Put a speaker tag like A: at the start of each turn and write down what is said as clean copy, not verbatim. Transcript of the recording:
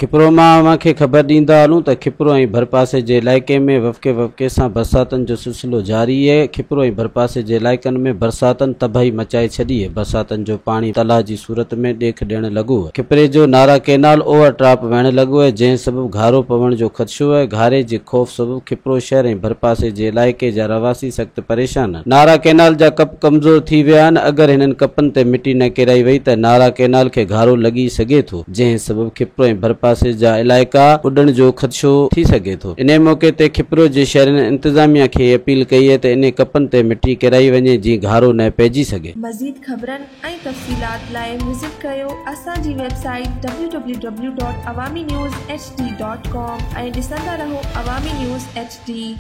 A: کپرو مان اوهان کي خبر ڏيندا هلون ته کپرو ۽ ڀرپاسي جي علائقي ۾ وقفي وقفي سان برساتن جو سلسلو جاري اهي. کپرو ۽ ڀرپاسي جي علائقن ۾ برساتن تباهي مچائي ڇڏي اهي. برساتن جو پاڻي تلاء جي صورت ۾ ڏيک ڏيڻ لڳو اهي. کپري جو نارا ڪينال اوور ٽاپ وهڻ لڳو اهي جنهن سبب گهارو پوڻ جو خدشو اهي. گهاري جي خوف سبب کپرو شهر ۽ ڀرپاسي جي علائقي جا رهواسي سخت پريشان آهن. نارا ڪينال جا ڪپ ڪمزور ٿي ويا آهن، اگر هنن ڪپن تي مٽي نه ڪيرائي وئي ته نارا ڪينال کي گهارو لڳي سگهي ٿو، جنهن سبب کپرو ۽ ڀرپاسي جا علائقا ٻڏڻ جو خدشو ٿي سگهي ٿو. انهي موقعي تي کپرو جي شهرين انتظاميا کي اپيل ڪئي آهي ته انهي ڪپن تي مٽي ڪيرائي وڃي جيئن گهارو نه پئجي سگهي.
B: مزيد خبرن ۽ تفصيلات لاء وزٽ ڪريو اسان جي website W W W dot Awami news H D dot com ۽ ڏسندا رهو عوامي نيوز ايڇ ڊي.